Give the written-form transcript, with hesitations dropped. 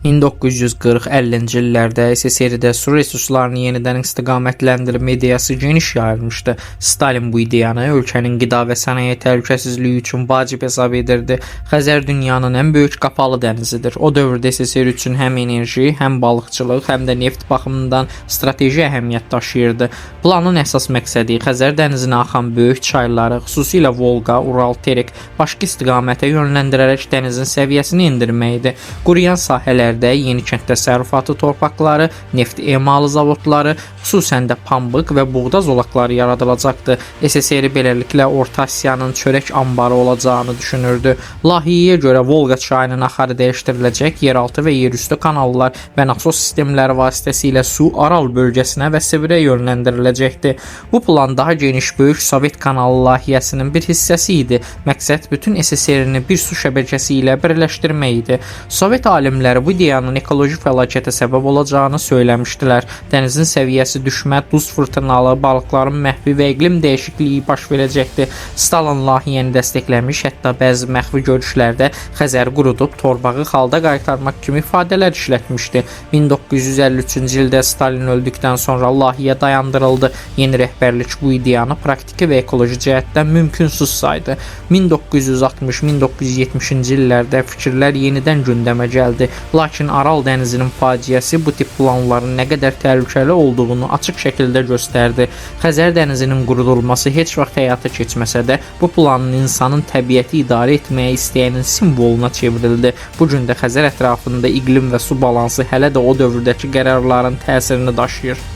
1940-50-ci illərdə SSR-də su resurslarını yenidən istiqamətləndirmə ideyası geniş yayılmışdı. Stalin bu ideyanı ölkənin qida və sənaye təhlükəsizliyi üçün vacib hesab edirdi. Xəzər dünyanın ən böyük qapalı dənizidir. O dövrdə SSR üçün həm enerji, həm balıqçılıq, həm də neft baxımından strateji əhəmiyyət daşıyırdı. Planın əsas məqsədi Xəzər dənizinə axan böyük çayları, xüsusilə Volqa, Ural, Terek başqa istiqamətə yönləndirərək dənizin səviyyəsini endirmək idi. Quruyan sahələrdə yeni kənd təsərrüfatı torpaqları, neft emalı zavodları, xüsusən də pambıq və buğda zolaqları yaradılacaqdı. SSR beləliklə Orta Asiyanın çörək anbarı olacağını düşünürdü. Layihəyə görə Volqa çayının axarı dəyişdiriləcək, yeraltı və yerüstü kanallar və nasos sistemləri vasitəsilə su Aral bölgəsinə və Sibirə yönləndiriləcəkdi. Bu plan daha geniş Böyük Sovet kanalı layihəsinin bir hissəsi idi. Məqsəd bütün SSR-ni bir su şəbəkəsi ilə birləşdirmək idi. Sovet alimləri bu ideyanın ekoloji fəlakətə səbəb olacağını söyləmişdilər. Dənizin səviyyəsi düşmə, duz fırtınalı, balıqların məhvi və iqlim dəyişikliyi baş verəcəkdi. Stalin layihəni dəstəkləmiş, hətta bəzi məxfi görüşlərdə Xəzəri qurudub torpağı xalda qaytarmaq kimi ifadələr işlətmişdi. 1953-cü ildə Stalin öldükdən sonra layihə dayandırıldı. Yeni rəhbərlik bu ideyanı praktiki və ekoloji cəhətdən mümkünsüz saydı. 1960-1970-ci illərdə fikirlər yenidən gündəmə gəldi. Lakin Aral dənizinin faciəsi bu tip planların nə qədər təhlükəli olduğunu açıq şəkildə göstərdi. Xəzər dənizinin qurudulması heç vaxt həyata keçməsə də, bu planın insanın təbiəti idarə etməyə istəyinin simvoluna çevrildi. Bu gün də Xəzər ətrafında iqlim və su balansı hələ də o dövrdəki qərarların təsirini daşıyır.